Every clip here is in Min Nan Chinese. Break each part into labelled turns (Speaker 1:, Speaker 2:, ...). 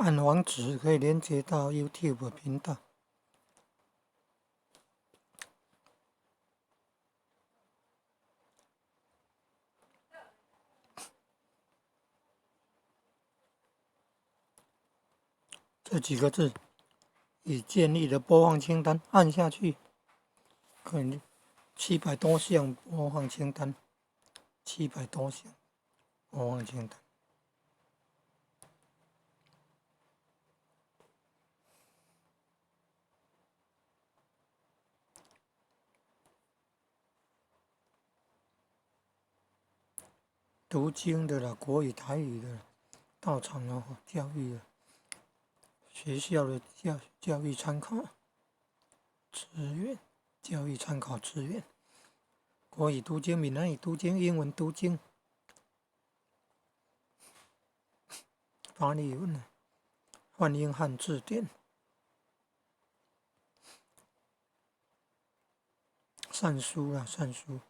Speaker 1: 按網址可以連接到 YouTube 頻道。這幾個字已建立的播放清單，按下去，可能700多項播放清單，700多項播放清單。讀經的啦，國語、台語的，道場的教育的，學校的教育參考資源，教育參考資源，國語讀經、閩南語讀經、英文讀經、巴利文、梵英漢字典、善書啊，善書。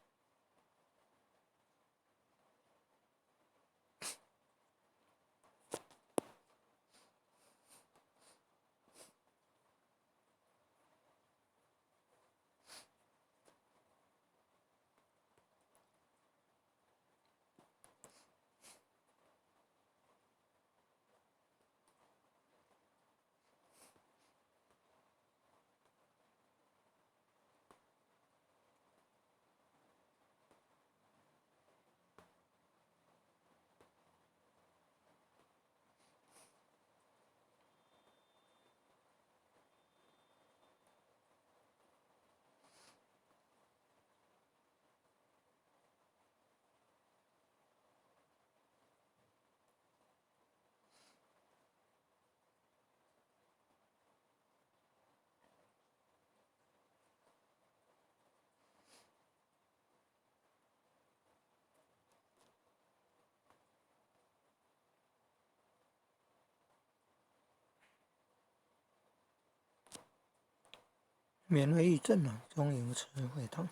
Speaker 1: 免費義診啊，中營慈惠堂。